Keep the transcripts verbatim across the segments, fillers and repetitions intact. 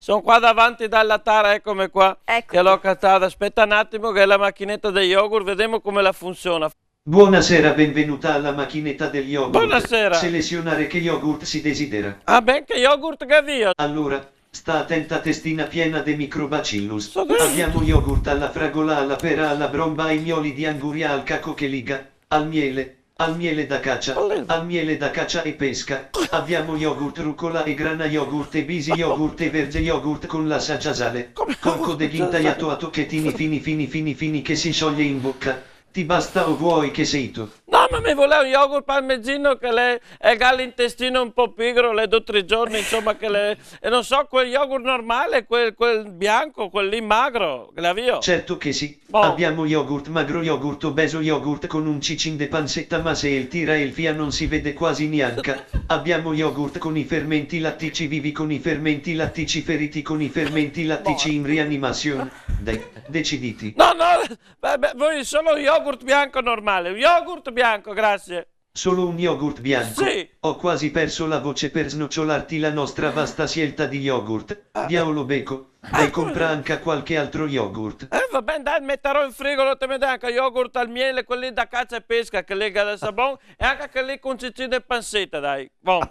Son qua davanti dal latare, ecome qua. Eco. Che l'ho catada. Speta un atimo che xe la machineta del yogurt, vedemo come la funsiona. Buonasera, benvenuta alla macchinetta del yogurt. Buonasera. Selezionare che yogurt si desidera. Ah, ben, che yogurt che gavìo? Allora, sta atenta, testina piena de microbacillus. So che... Abbiamo yogurt alla fragola, alla pera, alla bromba, ai mioli di anguria, al caco che liga, al miele, al miele da caccia, al miele da caccia e pesca. Abbiamo yogurt rucola e grana, yogurt e bisi, yogurt e verze, yogurt con la sacia sale, come, come, corco de ghinta, scusa, iato a tochetini fini, fini, fini, fini, che si scioglie in bocca. Ti basta o vuoi che sei tu? No, ma mi volevo un yogurt parmesino che l'è, el ga l'intestino un po' pigro, l'è do tre giorni, insoma, che l'è, e no so, quel yogurt normale, quel, quel bianco, quel lì magro, che l'avìo? Certo che sì. Bon. Abbiamo yogurt magro, yogurt obeso, yogurt con un cicin de panseta, ma se el tira el fia non si vede quasi nianca. Abbiamo yogurt con i fermenti lattici vivi, con i fermenti lattici feriti, con i fermenti lattici in rianimazione. Dai, deciditi. No, no, beh, beh, voglio solo un yogurt bianco normale, un yogurt bianco, grazie. Solo un yogurt bianco? Sì. Ho quasi perso la voce per snociolarti la nostra vasta scelta di yogurt. Ah, eh. Diavolo beco. Dai, compra anca qualche altro yogurt. Eh, va ben, dai, meterò in frigo, te me dai anca yogurt al miele, quelli da cacia e pesca, che lega del sabon, e anca quelli con cicin de panseta, dai. Bon.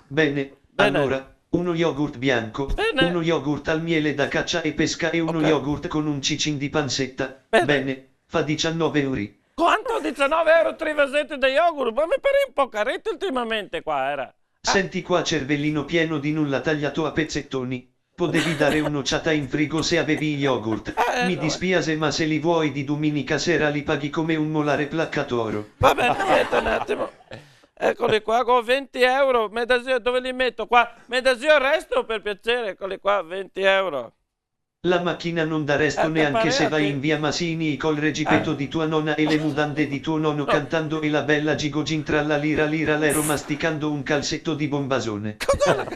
Bene, bene. Allora, uno yogurt bianco, bene, uno yogurt al miele da cacia e pesca e uno, ok, yogurt con un cicin di panseta. Bene. Bene, fa diciannove euro. Quanto? Diciannove euro tre vasete de yogurt? Ma me pare un po' careto ultimamente qua, era. Ah. Senti qua, cervellino pieno di nulla tagliato a pezzettoni. Podevi dare un'ociata in frigo se avevi i yogurt. Eh, eh, no, eh. Mi dispiace, ma se li vuoi di domenica sera li paghi come un molare placcato oro. Va ben, aspeta un atimo. Ecoli qua, go venti euro. Me dà zio, dove li meto? Qua. Me dà zio el resto, per piacere. Ecoli qua, venti euro. La macchina non dà resto neanche se vai in via Masini col regipeto di tua nonna e le mudande di tuo nonno, cantando e la bella Gigogin tra la lira lira lero, masticando un calzetto di Bombasone. Cosa?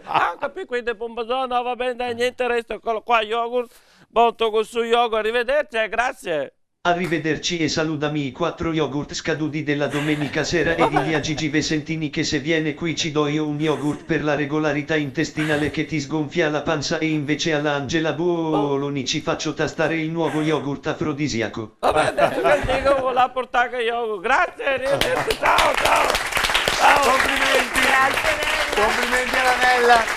Ah, ho capito, quei de Bombasone, no, va ben, dai, niente resto, ecolo qua, yogurt, bon, togo su yogurt, arrivederci, eh, grazie. Arrivederci e saludami i quattro yogurt scaduti della domenica sera e dì a Gigi Vesentini che se viene qui ci do io un yogurt per la regolarità intestinale che ti sgonfia la panza e invece alla Angela Boloni ci faccio tastare il nuovo yogurt afrodisiaco. Va ben, deso che digo, vao là a portar el yogurt. Grazie, arrivederci, ciao, ciao. Ciao. Complimenti. Grazie, bella. Complimenti a la Nella.